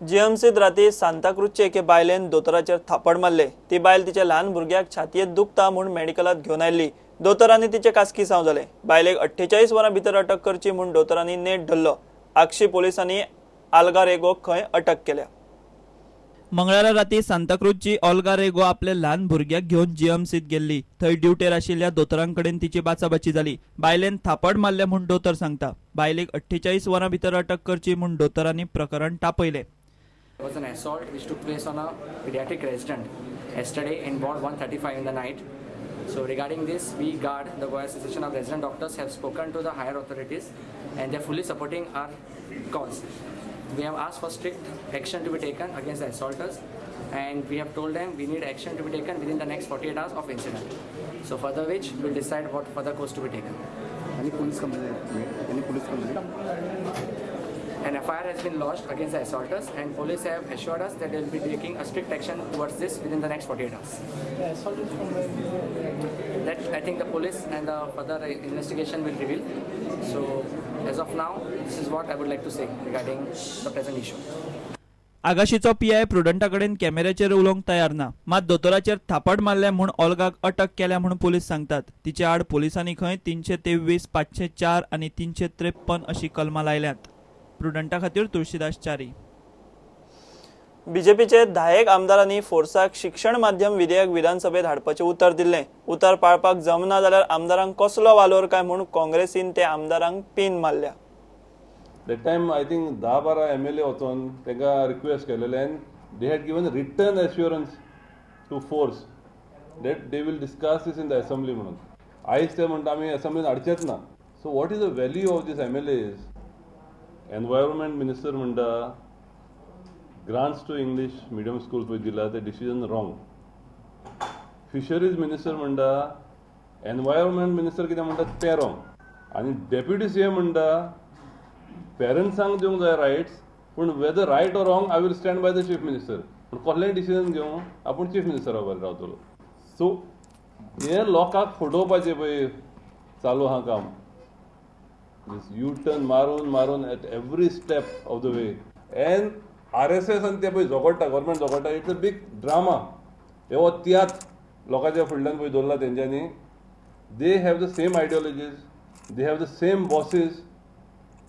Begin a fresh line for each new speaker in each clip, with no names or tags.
जीएमसीत राती सांताक्रूजचे एके बायलेन दोतोराचेर थापड मारले. ती बायल तिच्या ल्हान भुरग्याक छातयेंत दुखता म्हूण मेडिकलात घेवन आयिल्ली. दोतोरांनी तिचे कास्कीसांव जालें. बायलेक 48 वरां भितर अटक करची म्हूण दोतोरांनी नेट धरलो. आगशी पोलिसांनी आल्गा रेगोक खंय अटक केल्या. मंगळारा राती सांताक्रूजची ओल्गा रेगो आपले ल्हान भुरग्याक घेवन जीएमसीत गेल्ली. थंय ड्युटेर आशिल्ल्या दोतोरांकडेन तिची बाचाबाची जाली. बायलेन थापड मारले म्हूण दोतोर सांगता. बायलेक 48 वरां भितर अटक करची म्हूण दोतोरांनी प्रकरण तापयलें.
Was an assault which took place on a pediatric resident yesterday in ward 135 in the night. So regarding this, we GARD, the Goa Association of Resident Doctors, have spoken to the higher authorities and they are fully supporting our cause. We have asked for strict action to be taken against the assaulters and we have told them we need action to be taken within the next 48 hours of incident. So further which we will decide what further course to be taken.
Any police complaint? Any police complaint?
An FIR has been lodged against the assaulters and police have assured us that they will be taking a strict action towards this within the next 48 hours.
The assault is from where?
That I think the police and the further investigation will reveal. So as of now, this is what I would like to say regarding the present issue.
आगाशीचो PI प्रुडंटा कडेन कॅमेऱ्याचेर उलोवंक तयार ना. मात दोतोराचेर थापड मारले म्हूण ओल्गाक अटक केल्या म्हूण पोलीस सांगतात. तिचे आड पोलिसांनी खंय 323, 504 आनी 353 अशी कलमां लायल्यात. प्रुडंटा खातीर तुळशीदास च्यारी. बीजेपीचे 10 आमदारांनी फोर्साक शिक्षण माध्यम विधेयक विधानसभेत हाडपाचें उतर दिल्लें. उतर पाळपाक जमना जाल्यार आमदारांक कसलो वालोर काय म्हूण काँग्रेसीन ते आमदारांक पीन मारल्या.
That time I think 10-12 MLA वचोन तांकां रिक्वेस्ट केलेले and they had given written assurance to force that they will discuss this in the assembly म्हणून. आयज ते म्हणटा आमी असेंब्लीन हाडचेच ना. So what is the value of this MLAs? Environment minister म्हणटा grants to English medium schools पळय दिला ते डिसिजन रॉंग. फिशरीज मिनिस्टर म्हणटा एनवायरमेंट मिनिस्टर कितें म्हणटा तें रॉंग. आनी डेप्युटी सीएम म्हणटा पेरंट्सांक दिवंक जाय रायट्स, पूण whether right or wrong I will stand by the chief minister. पूण कसलेंय डिसिजन घेवं आपूण चीफ मिनिस्टरा बरोबर रावतलो. सो हे लोकांक फटोवपाचें पळय चालू आहा काम. यू टर्न मारून मारून at every step of the way. And RSS आनी ते पळय झगडटा, government झगडटा. It's a big drama. हे हो तियात्र लोकांच्या फुडल्यान पळय दवरला तेंच्यांनी. They have the same ideologies, they have the same bosses.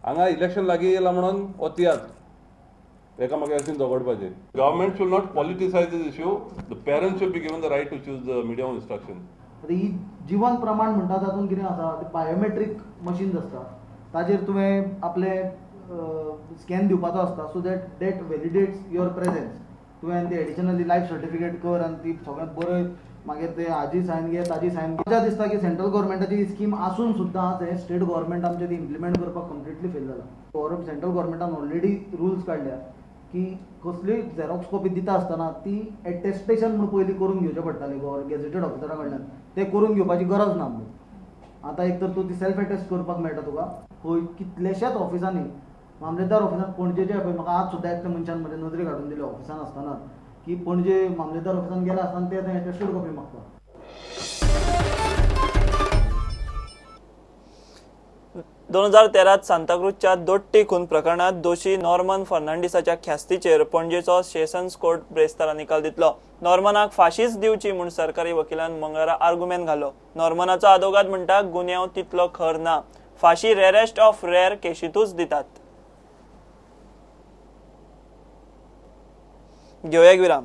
हांगा इलेक्शन लागीं येयला म्हणून हो तियात्र एकामेकांशीन झगडपाचें. Government should not politicise this issue. The parents should be given the right to choose the medium of instruction.
आतां ही जिवन प्रमाण म्हणटा तातूंत कितें आसा, ते बायोमेट्रीक मशीन्स आसता, ताजेर तुवें आपलें स्कॅन दिवपाचो आसता, so that that validates your presence. तुवें ते एडिशनली लायफ सर्टिफिकेट कर आनी ती सगळ्यांत बरय, मागीर ते हाजी सायन घे ताजी सायन घे. म्हाका दिसता की सेंट्रल गव्हर्मेंटाची ही स्कीम आसून सुद्दां हे स्टेट गव्हर्मेंट आमचें ती इम्प्लिमेंट करपाक कंप्लिटली फेल जाला. सेंट्रल गव्हर्मेंटान ऑलरेडी रुल्स काडल्या की कसलीय झेरॉक्स कॉपी दिता आसतना ती एटेस्टेशन म्हूण पयलीं करून घेवचें पडटालें गॅझेटेड ऑफिसरा कडल्यान. तें करून घेवपाची गरज ना आमकां. आतां एक तर तूं ती सेल्फ एटेस्ट करपाक मेळटा तुका. खंय कितलेश्याच ऑफिसांनी, मामलेदार ऑफिसान पणजेचे पळय, म्हाका आज सुद्दां एकल्या मनशान म्हजे नदरेक हाडून दिले ऑफिसान आसतना की पणजे मामलेदार ऑफिसान गेले आसतना ते थंय एटेस्टेड कॉपी मागता.
2013 सांताक्रूजच्या दोट्टी खून प्रकरणात दोशी नॉर्मन फर्नांडीसाच्या ख्यास्तीचेर पणजेचो सेशन्स कोर्ट ब्रेस्तारा निकाल दितलो. नॉर्मनाक फाशीच दिवची म्हूण सरकारी वकिलान मंगळारा आर्गुमेंट घालो. नॉर्मनाचो आदोगाद म्हणटा गुन्यांव तितलो खर ना, फाशी रेरेस्ट ऑफ रेअर केशींतूच दितात. घेवया एक विराम.